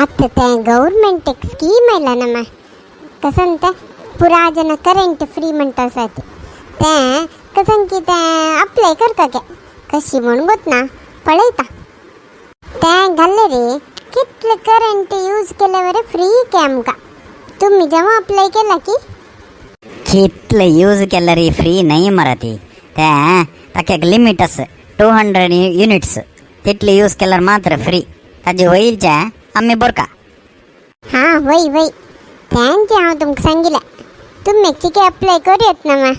आतां तें गव्हर्मेंट एक स्कीम आयला ना मा कसन तें पुरा जन करंट फ्री म्हणटा आसा ती तें कसन की तें अप्लाय करता गे कशी म्हूण गोत ना पळयता तें घाल्लें रे कितले करंट यूज केल्यावर फ्री के आमकां. तुम्ही जेव्हा अप्लाय केला की कितले यूज केल्यार फ्री नाही मराठी ते ताका एक लिमीट आसा 200 युनिट्स तितले यूज केल्यार मात्र फ्री ताजे वयलचे आमी बोरका. हां वय वय तेंचे हांव तुमकां सांगिलें तुम्ही चिके अप्लाय करूयात ना मा.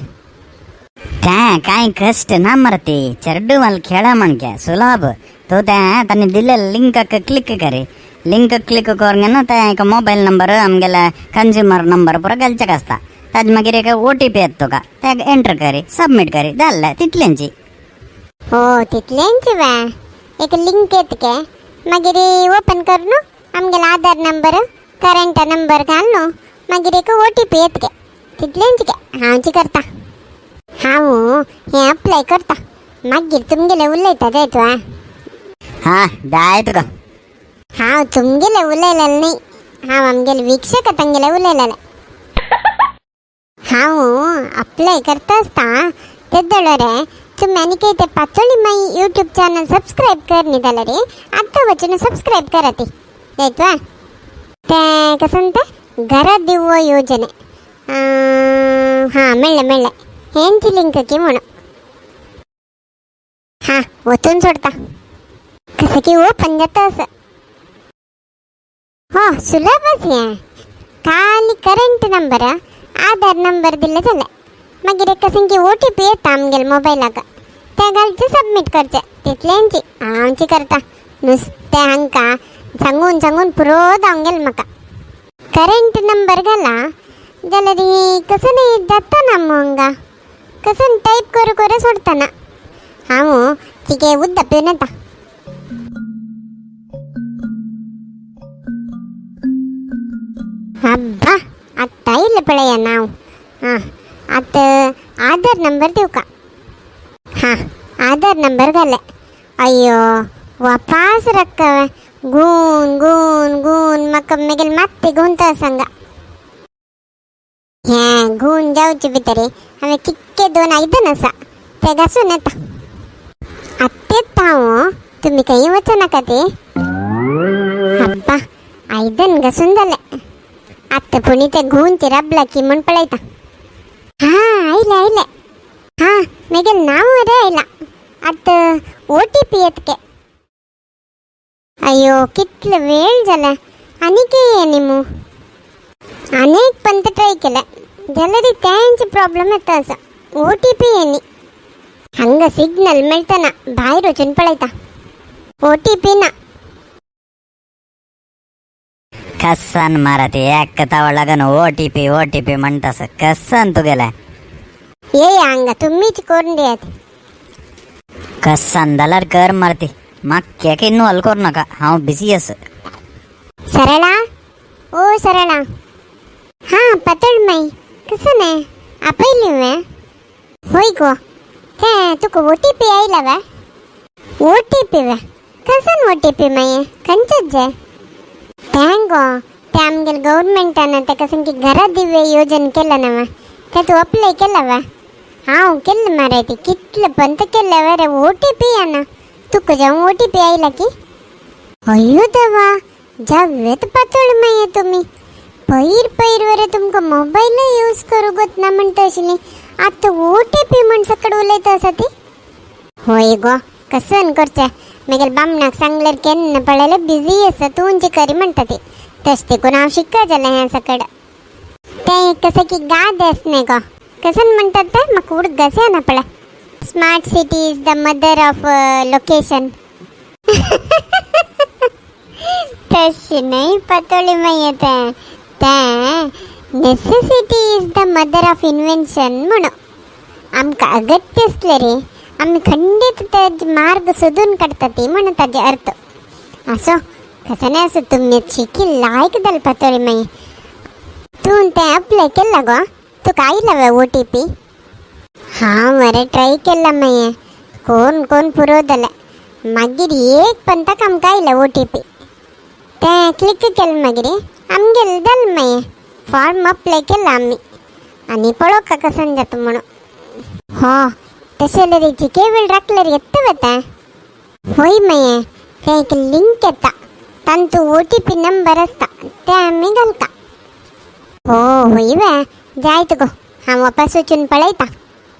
ते काय कष्ट ना मरती चेडूवाल खेळा म्हणके सुलभ तूं तें तांणी दिल्ले लिंकाक क्लिक करी लिंक क्लिक करून ना ते एक मोबायल नंबर आमगेले कंज्युमर नंबर पुरो घालचेक आसता ताजे मागीर एक ओटीपी येता तुका ते एंटर करी सबमीट करी जालें तितलेंची. हो तितलेंच वे एक लिंक येत के मागीर ओपन कर न्हू आमगेलो आधार नंबर करंट नंबर घाल न्हू मागीर एक ओटीपी येत के तितलेंच गे हांवची करता. हांव हें अप्लाय करता मागीर तुमगेलें उलयता जाय तूं. आं हां जाय तुका. हांव तुमगेलें उलयलेलें न्ही हांव आमगेले वीक्षक तांगेलें उलयलेलें. हांव अप्लाय करता आसता तेदोळ रे तुमी आनी ते पातोळी माई यूट्यूब चॅनल सबस्क्रायब कर न्ही जाल्यार रे आतां वचून सबस्क्रायब करा ती जायत वा. तें कसं तें घरा दिवो योजने हां मेळ्ळें मेळ्ळें हेंची लिंक की म्हणून हां वचून सोडता कसं की ओपन जाता असं. हो सुलभच हें खाली करंट नंबर आधार नंबर दिले जालें मागीर एक कसं की ओटीपी येता आमगेले मोबायलाक ते घालचे सबमीट करचे तितलेंची हांवची करता नुस्तें हांकां सांगून सांगून पुरो जावन गेलें म्हाका. करंट नंबर घाला जाल्यार कसं न्ही जाता ना मग हांगा कसं टायप करू करू सोडताना हांव चिके उदक पिवन येता. अब्बा आत्तां येयलें पळया नांव. आं आतां आधार नंबर दिवका. हां आधार नंबर घाले. अय्यो वापास रक्क गून गून गून म्हाका मागीर मात्ती गुंता सांगा हें गून जावचे भितर हांवें चिक्के दोन आयदन आसा ते घासून येता. आत्तेच हांव तुमी खंय वचनाका ते. अब्बा आयदन घासून जालें आतां पुणी ते घुंवचे राबला की म्हूण पळयता. हां आयलें आयलें हां मागीर नांव रे आयलां आतां ओटीपी येत के. अय्यो कितलो वेळ जाला आनी येनी मू अनेक पंत ट्राय केलें जाल्यार तेंच प्रॉब्लम येता आसा ओटीपी येनी हांगा सिग्नल मेळतना भायर वचून पळयता ओटीपी ना. कसन मारती एक तवा लागून ओटीपी ओटीपी म्हणटास कसन तुगेलें. ये हांगा तुमीच करून दियात. कसन जाल्यार कर मारती म्हाका इन्वॉल्व करूं नाका हांव बिजी आसा. सरळा ओ सरळा हां पातळ माई कसं नाही आपयली वे होय गो ते तुका ओटीपी आयला वे ओटीपी वे कसन ओटीपी माई खंयचेच जे तें गो ते आमगेले गव्हर्मेंटान ते कसं की घरा दिवे योजन केलं ना वा ते तूं अप्लाय केला वा. हांव केल्लें मरे ती कितले पंत केल्लें वे ओटीपी येना तुका जावं ओटीपी आयला की. अय्यो देवा जावेत पातळ मागीर तुमी पयर पयर वरे तुमकां मोबायल यूज करूं गोत ना म्हणटा आशिल्ली आतां ओटीपी म्हण सकड उलयता आसा ती. होय गो कसन करचें मागीर बामणाक सांगल्यार केन्ना पळयल्यार बिजी आसा तुमची करी म्हणटा ती तशें देखून हांव शिक्का जालें हें सकड तें एक कसं की गाद आस न्ही गो कसन म्हणटात तें म्हाका उडगास येना पळय smart city is the mother of location तशी न्हय पातोळी मागीर तें तें necessity is the mother of invention म्हणून आमकां अगत्य आसलें रे आमी खंडीत तेज मार्ग सोदून काडटा ती म्हणून ताजे अर्थ आसो कसं नाही असो तुमी शिकी लायक जालें पातोळी मागीर तूं तें अप्लाय केला गो तुका आयला वे ओटीपी. हांव मरे ट्राय केला मागीर कोण कोण पुरो जालें मागीर एक पंताक आमकां आयला ओटीपी तें क्लिक केलें मागीर आमगेलें जालें मागीर फॉर्म अप्लाय केला आमी आनी पळोवका कसन जाता म्हणून. हो तशें जाल्यार जिके वेळ राखल्यार येता वता. होय मागीर तें एक लिंक येता, तांतू OTP number आसता, ते आमी घालता. हो होय वे जायत गो, हांव वापस वचून पळयता.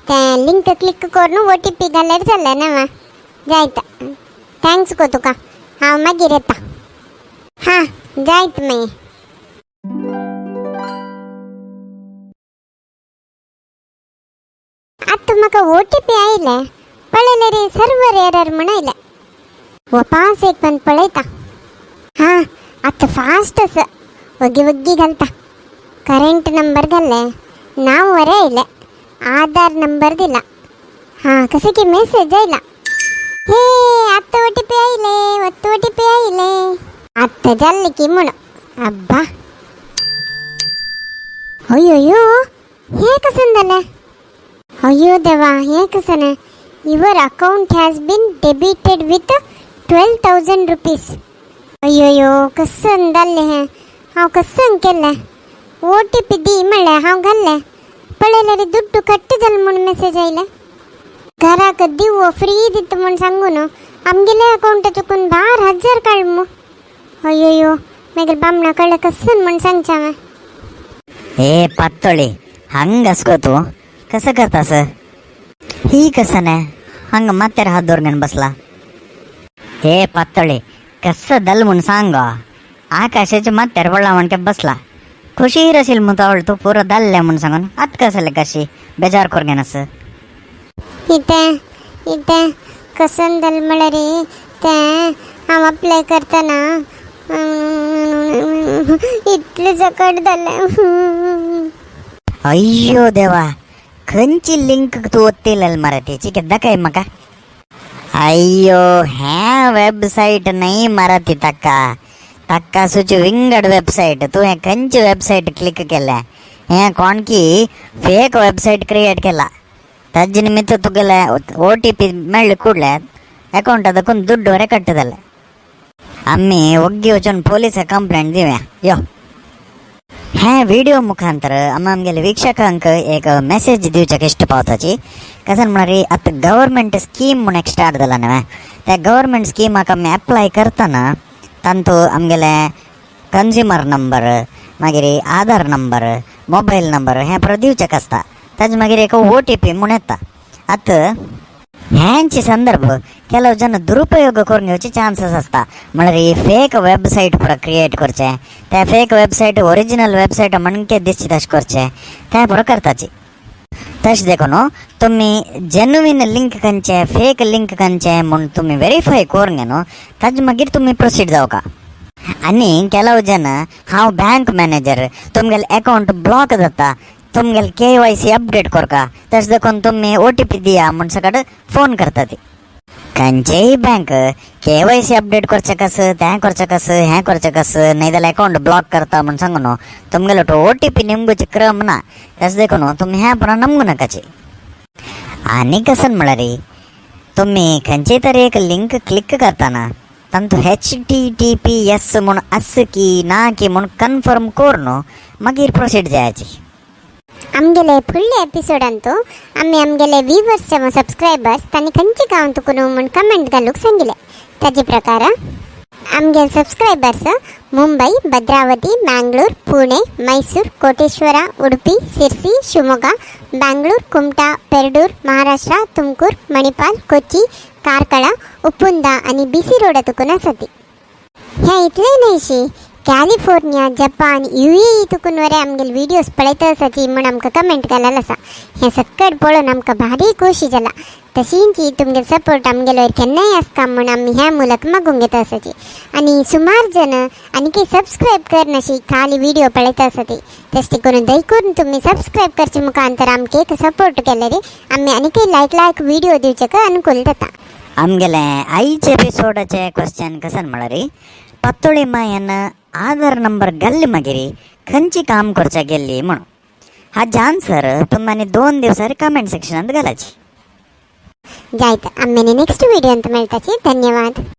तें लिंक क्लिक करून OTP घाल्यार जालें ना वा? जायत, thanks गो तुका, हांव मागीर येता. हां जायत मागीर. आतां म्हाका OTP आयले, पळयल्यार सर्वर एरर म्हण आयलें. वापास एक पण पळयता. हां आतां फास्ट आसा, वगी वग्गी घालता. करेंट नंबर घाले, नाव वरे आयलें, आधार नंबर दिला. हां कसे की मेसेज आयला. हे आत्तां OTP आयले, आत्तां OTP आयले, आत्तां जाल्लें की म्हण. अब्बा, अय्यो हें कशें जालें? अय्यो देवा, हें कशें ना? Your account has been debited with 12,000 rupees. अय्यो कशें जालें हें? हांव कशें केलें? OTP दी म्हणलें, हांव घाल्लें, पळयल्यार दुड्डू कट जालो म्हूण मेसेज आयले. घराक दिवो फ्री दिता म्हूण सांगून आमगेले अकावंट चुकून 12,000 काड मू. अय्यो मागीर बामणा कळ्ळें कशें म्हूण सांगचें हांवें. हे पातोळी, हंग असगो तूं कसं करतास? ही कसं नाही हंग माथ्यार हात दवरून बसला. हे पातोळी, कसं दल म्हूण सांग. आकाशाच्या माथ्यार पडला म्हण बसला. खुशी असेल मग तावळ तू पुरं दल्ले म्हूण सांगून आत कसले कशी बेजार करून घेनास. इतें इतें कसन जालें म्हळ्यार तें हांव अप्लाय करतना इतलें सकट जालें. अय्यो देवा, खंयची लिंक तूं ओत्तेलेल मरे तेची केद्दा काय म्हाका. अय्यो हें वेबसायट न्हय मरे ती, ताका ताका सुची विंगड वेबसायट. तूं हें खंयची वेबसायट क्लिक केलें? हें कोण की फेक वेबसायट क्रिएट केला. ताजे निमित्त तुगेले OTP मेळ्ळे ಕೂಡಲೇ अकाउंट ಅದಕ್ಕೊಂದು ದುಡ್ಡು ಹೊರೆ ಕಟ್ಟದಲ್ಲ. आम्ही ಒಗ್ಗಿ वचून पोलिसा कंप्लेंट दिवया यो. हे व्हिडिओ मुखांतर आमी आमगेले वीक्षकांक एक मेसेज दिवच्याक इश्ट पावताची. कशें म्हळ्यार आतां गव्हर्मेंट स्कीम म्हूण एक स्टार्ट जाला न्हय, त्या गव्हर्मेंट स्किमाक आमी एप्लाय करतना तांतू आमगेले कंज्युमर नंबर, मागीर आधार नंबर, मोबायल नंबर हें पुरो दिवचेक आसता. ताजे मागीर एक OTP म्हूण येता. आतां ह्यांचे संदर्भ ಕೆಲವು ಜನ ದುರುಪಯೋಗ करून घेवचे चान्सीस आसता. म्हळ्यार ही फेक वेबसायट पुरो क्रिएट करचे, त्या फेक वेबसायट ओरिजिनल वेबसायट म्हणके दिसची तशें करचे, ते पुरो करताची. तशें देखून तुमी जेन्युइन लिंक खंयचे, फेक लिंक खंयचे म्हूण तुमी वेरीफाय करून न्हू, ताजे मागीर तुमी प्रोसीड जावका. आनी ಕೆಲವು जन हांव बँक मॅनेजर, तुमगेले अकावंट ब्लॉक जाता, तुमगेले KYC update करका, तशें देखून तुमी OTP दिया म्हूण सकट फोन करता. ती खंयचेय बँक KYC update करचें कसं, तें करचें कसं, हें करचें कसं, नाही जाल्यार अकावंट ब्लॉक करता म्हूण सांगू न्हू, तुमगेलो तो OTP निमगुचे क्रम ना. तशें देखून तुमी हें पुरो नमगू नाकाची. आनी कसन म्हळ्यार तुमी खंयचे तरी एक लिंक क्लिक करतना तांतू HTTPS म्हूण आसा की ना की म्हूण कन्फर्म करून मागीर प्रोसीड जायाची. आमगेले फुडले एपिसोडांतू आमी आमगेले व्यूवर्स जावं सबस्क्रायबर्स तांणी खंयचे गांव तुका न्हू म्हूण कमेंट घालूंक सांगिल्लें. ताजे प्रकार आमगेले सबस्क्रायबर्स मुंबई, भद्रावती, मँगलोर, पुणे, मैसूर, कोटेश्वरा, उडुपी, सिरसी, शिवमोगा, बँगलोर, कुमटा, पेरडूर, महाराष्ट्र, तुमकूर, मणिपाल, कोची, कार्कळा, उप्पुंदा आनी बीसी रोडा तुकून आसा ती. हें इतलें न्हयशी, कॅलिफोर्निया, जपान, UAE तुकून वरे आमगेले व्हिडियोज पळयता आसाची म्हूण आमकां कमेंट घालल आसा. हें सक्कड पळोवन आमकां भारी खोशी जाला. तशींच तुमगेलो सपोर्ट आमगेलो वयर केन्नाय आसता म्हूण आमी ह्या मुलक मागूंक घेता आसाची. आनी सुमार जण आनी सबस्क्रायब करनाशी खाली व्हिडिओ पळयता आसा ती. तशें करून दयकून तुमी सबस्क्रायब करचे मुखांतर आमकां एक सपोर्ट केल्यार आमी आनीकय लायक लायक व्हिडिओ दिवचेक अनुकूल जाता. आमगेले आयचे एपिसोडाचे क्वेश्चन कसन म्हळ्यार पत्तोळी मायन आधार नंबर गल्ली मागीर खंयची काम करच्या गेल्ली म्हणून. हाजे आन्सर तुमी 2 दिवसार कमेंट सेक्शनात घालाची. जायत, आम्ही नेक्स्ट व्हिडिओ मेळटाची. धन्यवाद.